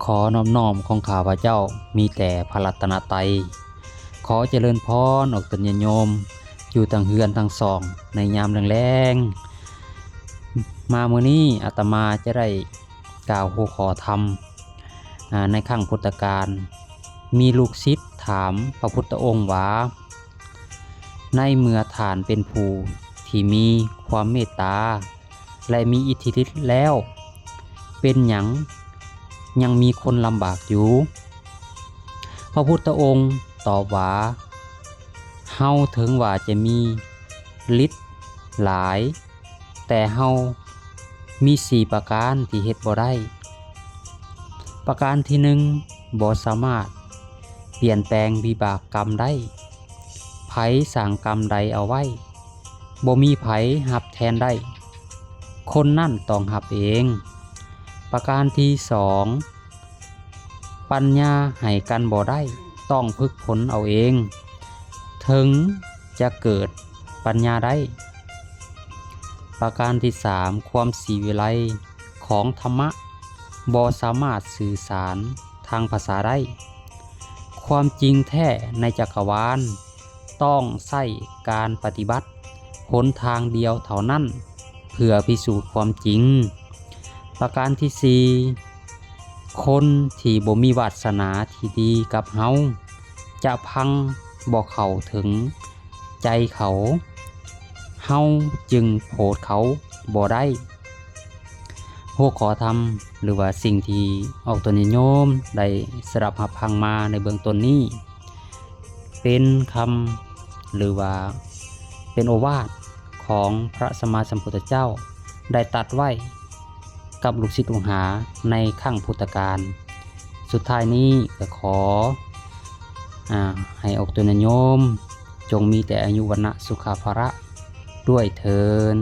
ຂໍນອບນ້ອມຂອງຂ້າພະເຈົ້າມີແຕ່ພະລັດຕະນະໄຕ. ຂໍຈະເລີນພອນອອກຕົນຍາດໂຍມ ຢູ່ທັງເຮືອນທັງຊ່ອງໃນຍາມແລງໆ. ມາມື້ນີ້ອາດຕະມາຈະໄດ້ກ່າວຫົວຂໍ້ທຳ ອາ ໃນຄັ້ງພຸດທະການ ມີລູກສິດຖາມພະພຸດທະອົງວ່າ ໃນເມື່ອທ່ານເປັນຜູ້ທີ່ມີຄວາມເມດຕາ ແລະ ມີອິດທິລິດແລ້ວ ເປັນຫຍັງຍັງມີຄົນລຳບາກຢູ່? ພະພຸດທະອົງຕອບວ່າ ເຮົາເຖິງວ່າຈະມີລິດຫຼາຍ ແຕ່ເຮົາມີສີ່ປະການທີ່ເຮັດບໍ່ໄດ້. ປະການທີໜຶ່ງ ບໍ່ສາມາດປ່ຽນແປງວິບາກກຳໄດ້. ໃຜສ້າງກຳໃດເອົາໄວ້ ບໍ່ມີໃຜຮັບແທນໄດ້, ຄົນນັ້ນຕ້ອງຮັບເອງ. ປະການທີສອງ ປັນຍາໃຫ້ກັນບໍ່ໄດ້, ຕ້ອງຝຶກຝົນເອົາເອງ ເຖິງຈະເກີດປັນຍາໄດ້. ປະການທີສາມ ຄວາມສີວິໄລຂອງທຳມະ ບໍ່ສາມາດສື່ສານທາງພາສາໄດ້. ຄວາມຈິງແທ້ໃນຈັກກະວານ ຕ້ອງໃຊ້ການປະຕິບັດ ຫົນທາງດຽວເທົ່ານັ້ນ ເພື່ອພິສູດຄວາມຈິງ. ປະການທີສີ່ ຄົນທີ່ບໍ່ມີວາດສະໜາທີ່ດີກັບເຮົາ ຈະຟັງບໍ່ເຂົ້າເຖິງໃຈເຂົາ, ເຮົາຈຶ່ງໂຜດເຂົາບໍ່ໄດ້. ຫົວຂໍ້ທຳ ຫຼືວ່າສິ່ງທີ່ອອກຕົນຍາດໂຍມໄດ້ສະດັບຮັບຟັງມາໃນເບື້ອງຕົ້ນນີ້ ເປັນຄຳ ຫຼືວ່າເປັນໂອວາດຂອງພະສຳມາສຳພຸດທະເຈົ້າ ໄດ້ຕັດໄວ້ກັບລູກສິດລູກຫາໃນຄັ້ງພຸດທະການ. ສຸດທ້າຍນີ້ກໍຂໍ ອາ ໃຫ້ອອກຕົນຍາດໂຍມ ຈົ່ງມີແຕ່ອາຍຸ ວັນນະ ສຸຂະ ພະລະ ດ້ວຍເທີ້ນ.